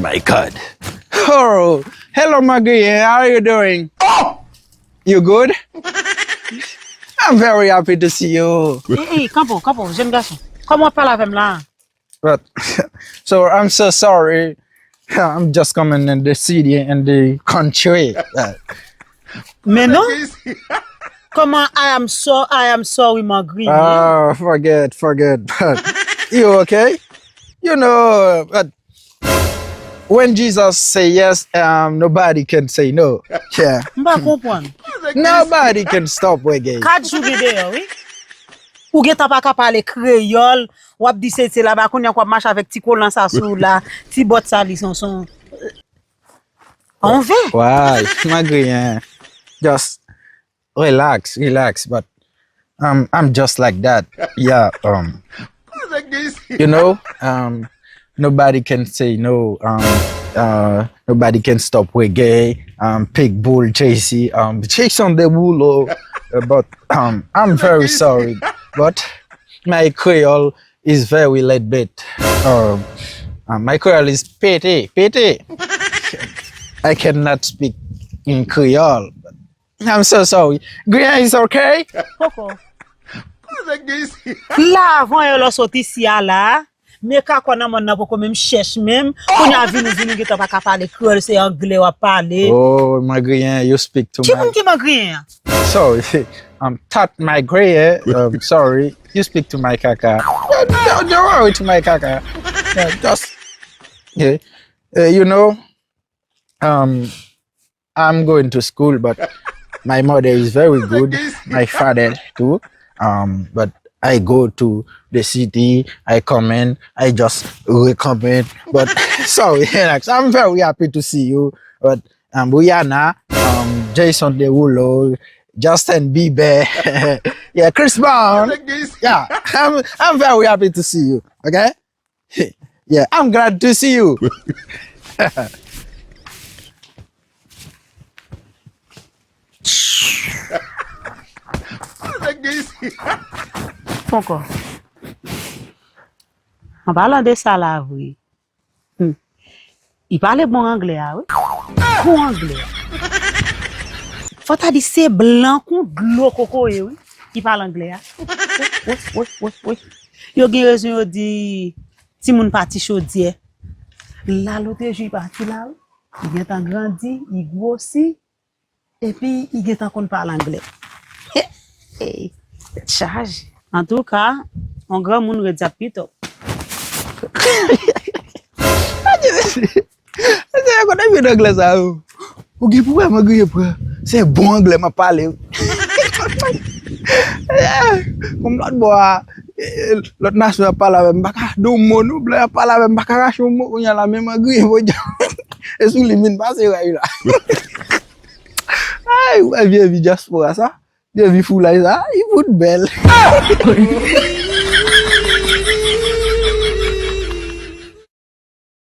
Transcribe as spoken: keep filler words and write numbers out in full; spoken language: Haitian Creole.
My God. Oh, hello, Magriyen. How are you doing? You good? I'm very happy to see you. Ey, ey, kanpo, kanpo, jèn gason. Kòman w ap pale avè m la? But so I'm so sorry. I'm just coming in the city, in the country. Uh, Men non. Kòman I am so I am sorry, Magriyen? Oh, forget, forget. But you okay? You know, but when Jesus say yes, um, nobody can say no. Yeah. M pa konprann. Nobody can stop reggae. Kat jou gen deyò, wi. Ou gentan pa ka pale kreyòl, w ap di se se laba kounye a w ap mache avèk ti kolan sa sou la, ti bòt sa li son son. On vè. Why? Magriyen. Just relax, relax. But um, I'm just like that. Yeah. Um, you know, um, nobody can say no. Um, uh, nobody can stop reggae. Um, Pitbull, Jay-Z, um, Jason Derulo. Uh, but um, I'm very sorry, but my Creole is very little bit. Um, uh, my Creole is pete, pete. I cannot speak in Creole. I'm so sorry. Griyen is okay? Poko. La, avan yo lò sot isi a la. Men kakò nan mòn nan poko menm chèch menm. Kounye a vin ou vin ou gentan pa ka pale kreyòl, se anglè w ap pale. Oh, Magriyen, you speak to Ki my. Moun ki Magriyen an? Sorry. Um, Tat Magriyen. Um, sorry. You speak to my kaka. Don't, don't worry to my kaka. Yeah, just, yeah. Uh, you know, um, I'm going to school, but my mother is very good. My father too. Um, but I go to the city. I come in. I just recommend. But sorry, Alex. I'm very happy to see you. But um, Rihanna, um, Jason Derulo, Justin Bieber, yeah, Chris Brown. Yeah, I'm I'm very happy to see you. Okay. Yeah, I'm glad to see you. Poko. An palan de sa la vre. Hmm. Li pale bon anglè a, wi. Bon anglè. Fò ta di se blan kon dlo kokoye, wi. Li pale anglè a. Wi, wi, wi, wi. Yo gen rezon yo di timoun pa ti chodyè. Lalo te jou li pati la, wi. Li gentan grandi, li gwosi. Epi li gentan konn pale anglè. Hey, tèt chaje. Antouka, yon granmoun ret ap pito. Ase kote vin anglè sa yo? Ou gen pou wè Magriyen pran. Se bon anglè m ap pale. Kòm lòt bò a, eh, lòt nasyon ap pale avè m, m pa ka di yon mo non, blan ap pale avè m, m pa ka rache yon mo kounye a la, men Magriyen, bon, e sou li m vin pase ray la. Ay, wè vye vi dyaspora sa. Vye vi foulay sa. Li fout bèl.